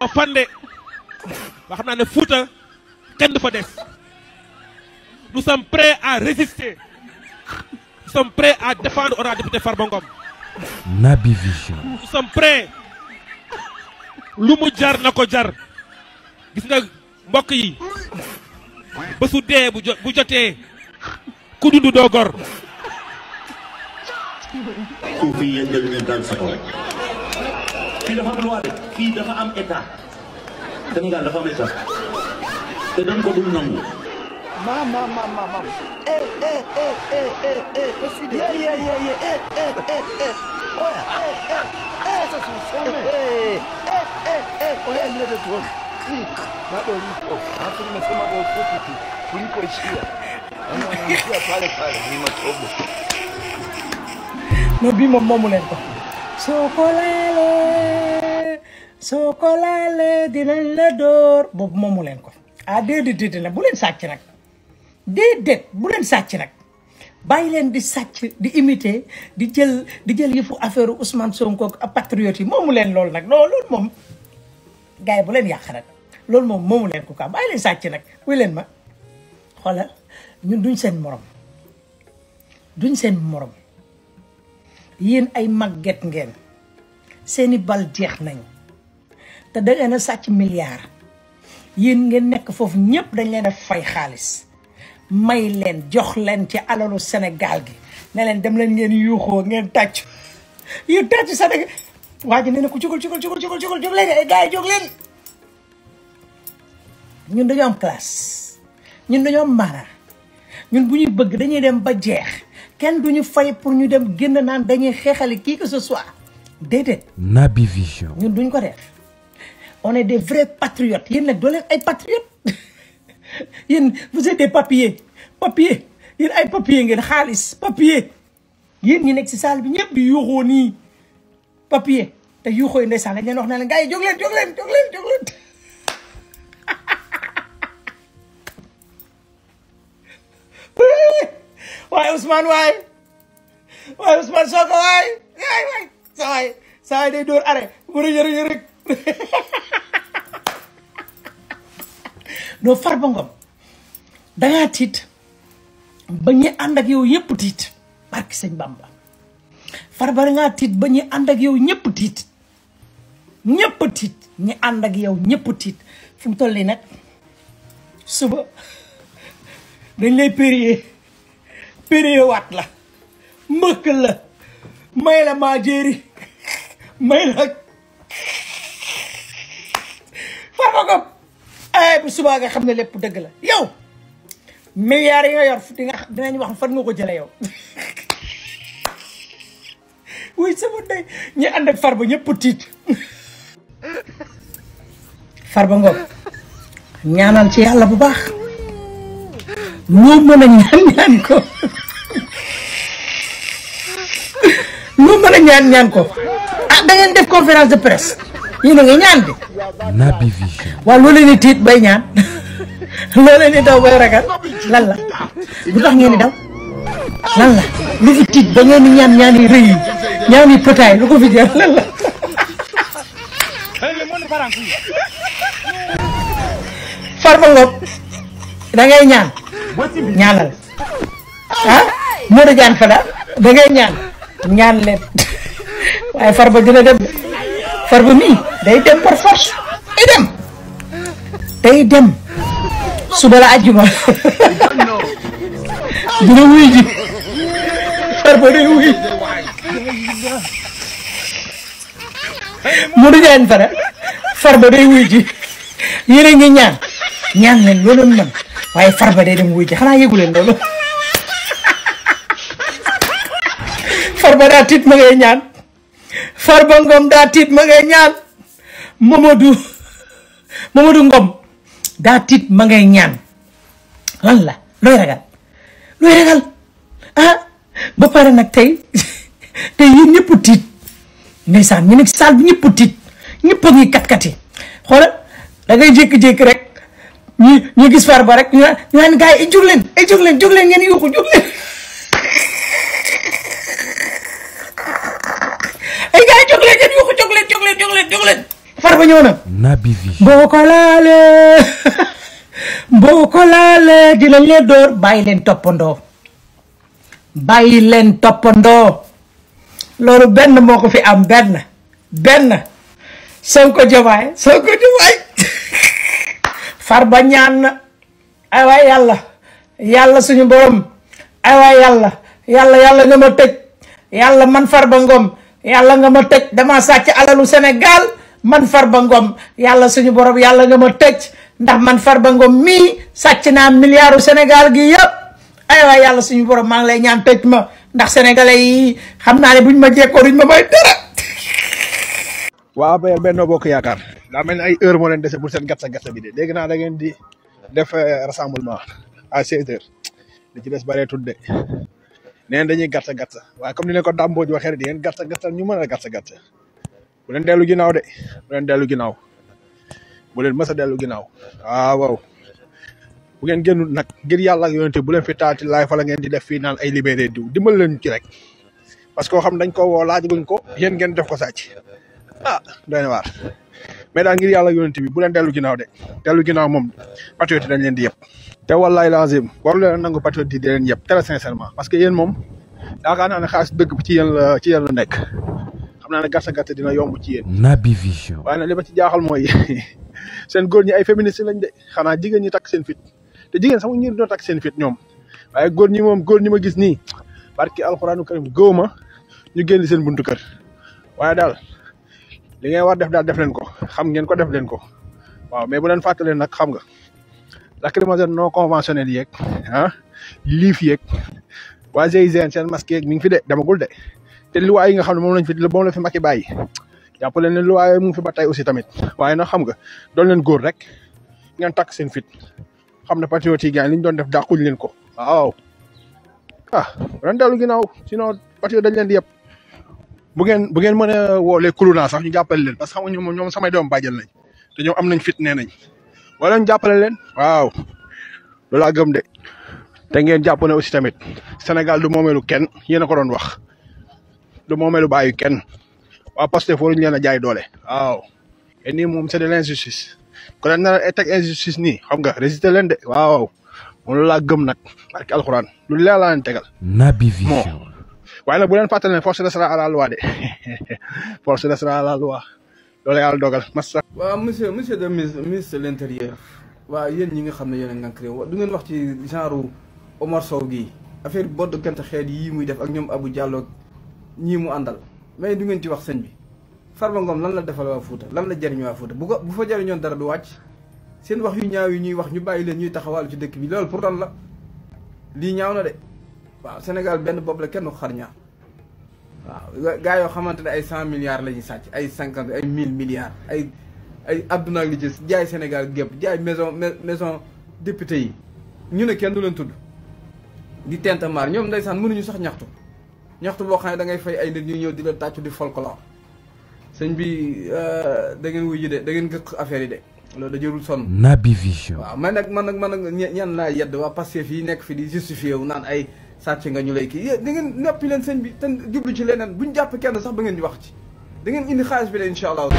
Fandé ba xam naa ne Fouta kenn du fa des. Nous sommes prêts à résister. Nous sommes prêts à défendre honorable député Farba Ngom. Naby Vision. Nous sommes prêts. lu mu jar na ko jar. Gis nga mbokk yi ba su dee bu jotee ku dundu doo gor. suuf yi yëngal ñu dal sa kaw. fii dafa am loi de fii dafa am état. Sénégal dafa am état. te dañ ko dul nangu. Mam. No bi moom moomu leen ko. soo ko laalee dinañ la door boobu moomu leen ko. ah déedéet nag bu leen sàcc nag. déedéet bu leen sàcc nag bàyyi leen di sàcc di imiter di jël yëfu affaire Ousmane Sonko ak patriote yi moomu leen loolu nag non loolu moom gars yi bu leen yàq nag loolu moom moomu leen ko quoi bàyyi leen sàcc nag wuy leen ma xoolal ñun duñ seen morom yéen ay màgget ngeen seeni bal jeex nañ te da ngeen a sàcc milliard yéen ngeen nekk foofu ñëpp dañ leen a fay xaalis may leen jox leen ci alalu Sénégal gi ne leen dem leen ngeen yuuxoo ngeen tàcc yéen tàcc Sénégal waa ji nee na ko jógal jóg leen ay gars yi jóg leen ñun dañoo am classe ñun dañoo am maanaa ñun bu ñuy bëgg dañuy dem ba jeex kenn duñu fay pour ñu dem génn naan dañuy xeexali qui que ce soit déedéet. Naby Vision. ñun duñ ko def on est des vrais patriotes yéen nag doo leen ay patriotes yéen vous êtes des papiers yéen ay papier ngeen xaalis papier yéen ñi nekk si salle bi ñëpp di yuuxoo nii papier te yuuxoo yi ndeysaan dañ leen wax ne leen gars yi jóg leen waaye Ousmane waaye Ousmane Sonko waay saa day dóor arrêt war a yërë rek non Farba Ngom dangaa tiit ba ñu ànd ak yow yëpp tiit barki sëñ Bamba Farba dangaa tiit ba ñu ànd ak yow ñëpp tiit ñi ànd ak yow ñëpp tiit fu mu toll nii nag suba dañ lay périer waat la mbëkk la may la maa jéeri may la Farba Ngom ay bu subaa nga xam ne lépp dëgg la yow milliards yi nga yor dinañ wax fan nga ko jële yow wuy sama day ñi ànd ak Farba ñëpp tiit Farba Ngom ñaanal ci yàlla bu baax loo mën a ñaan ko loo mën a ñaan ko ah da ngeen def conférence de presse yéen a ngi ñaan bi Naby Vision. waaw loo leen di tiit bay ñaan loo leen di daw bay ragal lan la lu tax ngeen di daw lan la lu fi tiit ba ngeen di ñaan yi rëy yi ñaan yi pëtaay lu ko fi jar lan la Farba Ngom da ngay ñaanal ah Modou Diagne Fada da ngay ñaan leen waaye Farba dina dem Farba mii day dem par force day dem suba la àjjuma dina wuy ji Farba day wuy Modou Diagne Fada Farba day wuy ji yéen a ngi ñaan leen loolu man waaye Farba day dem wuy ji xanaa yëgu leen loolu Farba daa tiit ma ngay ñaan Farba Ngom daa tiit ma ngay ñaan Mamadou Ngom daa tiit ma ngay ñaan lan la looy ragal ah ba pare nag tey yéen ñëpp tiit ndeysaan ñu nekk saal bi ñëpp tiit ñëpp a ngi kat-kati xoolal da ngay jékki-jékki rek ñu gis Farba rek ñu naan gars yi jóg leen ngeen yuuxu jóg leen ay gars yi jóg leen ngeen yuuxu jóg leen Farba ñëw na. Naby Vision. boo ko laalee dinañ leen door. bàyyi leen toppandoo. bàyyi leen toppandoo. loolu benn moo ko fi am benn. Sonko Diomaye Farba ñaan na. ay waay yàlla suñu borom. ay waay yàlla nga ma tëj. yàlla man Farba Ngom. yàlla nga ma tëj dama sàcc alalu Sénégal. man Farba Ngom yàlla suñu borom yàlla nga ma tëj ndax man Farba Ngom mii sàcc naa milliardu Sénégal gi yëpp ay waay yàlla suñu borom maa ngi lay ñaan tëj ma ndax sénégalais yi xam naa ne buñ ma jekkoo duñ ma may dara. waa APR Benno Bokk Yaakaar daa mel ni ay heure moo leen dese pour seen gatsa bi de dégg naa da ngeen di def rassemblement à 16h li ci des bareetul de neen dañuy gatsa waaye comme ni leen ko dàmbooj waxee rek di ngeen gatsa ñu mën a gatsa bu leen dellu ginnaaw de bu leen mës a dellu ginnaaw waaw bu ngeen génnul nag ngir yàlla ak yonente bu leen fi taati laay fa la ngeen di def fii naan ay libéré diw dimbal leen ci rek parce que koo xam dañ ko woo laajaguñ ko yéen ngeen def ko sàcc doy na waar mais daal ngir yàlla ak yonente bi bu leen dellu ginnaaw de dellu ginnaaw moom patriote dañ leen di yëpp te wallaay lazim waru leen nangu patriote yi di leen yëpp très sincèrement parce que yéen moom yaakaar naa ne xaalis dëgg ci yéen la nekk xam naa ne gàtt dina yomb ci yéen. Naby Vision. waaye nag li ma ci jaaxal mooy seen góor ñi ay féministes lañ de xanaa jigéen ñi takk seen fit te jigéen sax ñu doon takk seen fit ñoom waaye góor ñi ma gis nii barki alxuraanu karim góob ma ñu génn seen buntu kër waaye daal li ngeen war def daal def leen ko xam ngeen ko def leen ko waaw mais bu leen fàttalee nag xam nga lacrymogène non conventionnel yeeg liif yeeg waa GIGN seen masque yeeg mi ngi fi de demagul de. te luwaay yi nga xam ne moom la fi Macky bàyyi jàpp leen ne luwaay mu ngi fi ba tey aussi tamit waaye nag xam nga doon leen góor rek ngeen takk seen fit xam ne patriote yi gars li ñu doon def dàquñ leen ko waaw ren dellu ginnaaw sinon patriote dañ leen di yëpp bu ngeen mën a woolee kuluna sax ñu jàppale leen parce que xam nga ñoom samay doom bàjjal nañ te ñoom am nañ fit nee nañ wala ñu jàppale leen waaw loolu laa gëm de te ngeen jàpp ne aussi tamit Sénégal du moomeelu kenn yéen a ko doon wax du moomeelu bàyyi kenn waa Pastef waruñu leen a jaay doole waaw et nii moom c'est de l'injustice kon nag na teg injustice nii xam nga résister leen de waaw moom laa gëm nag barki alxuraan lu leer laa leen tegal. Naby Vision. waaye nag bu leen fàttali ne force restera à la loi de force restera à la loi loolu yàlla dogal massa. waaw monsieur le ministre de l'intérieur waaw yéen ñi nga xam ne yéen a ngànk réew du ngeen wax ci genre Omar Sow gii affaire bodd kent xeet yii muy def ak ñoom Abou Diallo ñii mu àndal mais du ngeen ci wax sëñ bi Farba Ngom lan la defal waa Fouta lan la jëriñ waa Fouta bu fa jëriñoon dara du wàcc seen wax yu ñaaw yi ñuy wax ñu bàyyi leen ñuy taxawal ci dëkk bi loolu pour lan la lii ñaaw na de waaw Sénégal benn bopp la kenn ko xar ñaar waaw gars yoo xamante ne ay 100 milliards la ñuy sàcc ay 50 ay 1000 milliards ay adduna li jës jaay Sénégal gépp jaay maison député yi ñu ne kenn du leen tudd di tentamar ñoom ndeysaan mënuñu sax ñaxtu boo xam ne da ngay fay ay nit ñu ñëw di la tàccu di folklore sëñ bi da ngeen wuy ji de da ngeen gëq affaire yi de loolu da jërul sonn. Naby Vision. waaw man nag ñan laa yedd waa Pastef yi nekk fi di justifié wu naan ay sàcc nga ñu lay kii yé da ngeen noppi leen sëñ bi te jublu ci leneen buñ jàpp kenn sax ba ngeen di wax ci da ngeen indi xaalis bi de incha allah